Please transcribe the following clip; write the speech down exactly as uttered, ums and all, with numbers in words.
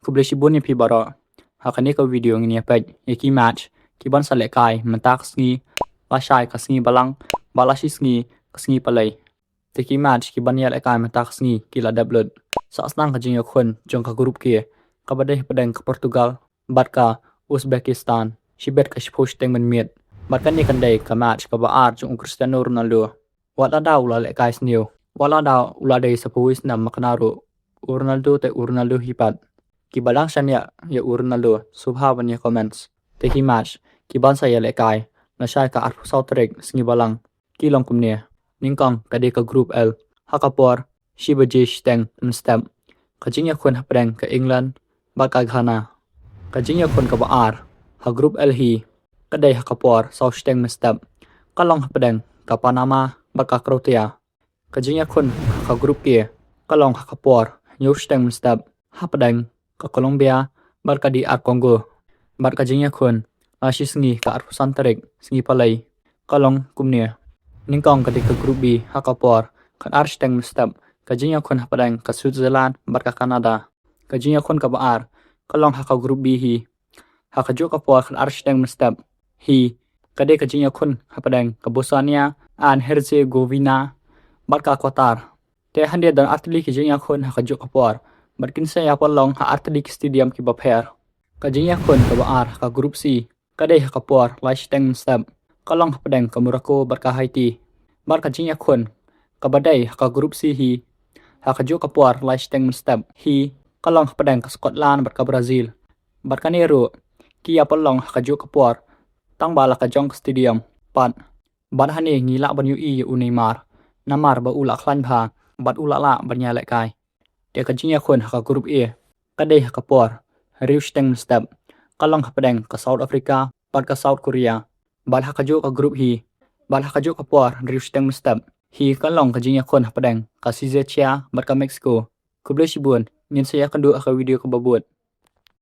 Khublei shibun ïa phi baroh. Ha kane ka video ngin ïa peit ïa ki match kiban sa lehkai mynta ka sngi, lashai ka sngi Balang bad la shi sngi ka sngi Palei. Te ki match kiban ïa lehkai mynta ka sngi ki la dep lut. Sah sdang ka jingïakhun jong ka group K kaba dei hapdeng ka Portugal bad ka Uzbekistan, shibit ka shiphew shiteng mynmiet. Bad kane kan dei ka match kaba ar jong u Cristiano Ronaldo. Wat lada u la lehkai sniew, wat lada u la dei sa phew wei snem makna ruh, u Ronaldo te u Ronaldo hi pat. Kiba dang shaniah ïa u Ronaldo, sngewbha ban ïa comments. Te ki match kiban sa ïa lehkai lashai ka arphew saw tarik sngi Balang ki long kumne. Nyngkong ka dei ka group L ha ka por shi baje shiteng mynstep. Ka jingïakhun hapdeng ka England bad ka Ghana. Ka jingïakhun kaba ar ha group L hi ka dei ha ka por saw shiteng mynstep. Ka long hapdeng ka Panama bad ka Croatia. Ka jingïakhun ha ka group K ka long ha ka por hynñiew shiteng mynstep, hapdeng ka Colombia bad ka D R Congo. Bad ka jingïakhun la shi sngi ka arphew san tarik sngi Palei ka long kumne. Nyngkong ka dei ka group B ha ka por khatar shiteng mynstep, ka jingïakhun hapdeng ka Switzerland bad ka Canada. Ka jingïakhun kaba ar ka long ha ka group B hi ha kajuh ka por khatar shiteng mynstep. Hi ka dei ka jingïakhun hapdeng ka Bosnia and Herzegovina bad ka Qatar. Te hynrei don artylli ki jingïakhun ha kajuh ka por bad kin sa ïa pynlong ha artylli ki stadium kiba pher. Ka jingïakhun kaba ar ha ka group C ka dei ha ka por lai shiteng mynstep, ka long hapdeng ka Morocco bad ka Haiti. Bad ka jingïakhun kaba dei ha ka group C hi ha kajuh ka por lai shiteng mynstep, hi ka long hapdeng ka Scotland bad ka Brazil. Bad kane ruh ki ïa pynlong ha kajuh ka por, tang ba la ka jong ka stadium pat. Bad hangne ngi lah ban ïohi ïa u Neymar namar ba u la khlaiñ bha bad u la lah ban ïa lehkai. Te ka jingïakhun ha ka group A ka dei ha ka por hynriew shiteng mynstep, ka long hapdeng ka South Africa bad ka South Korea. Bad ha kajuh ka group hi, bad ha kajuh ka por hynriew shiteng mynstep, hi ka long ka jingïakhun hapdeng ka Czechia bad ka Mexico. Khublei shibun, ngin sa ïakynduh ha ka video kaba bud.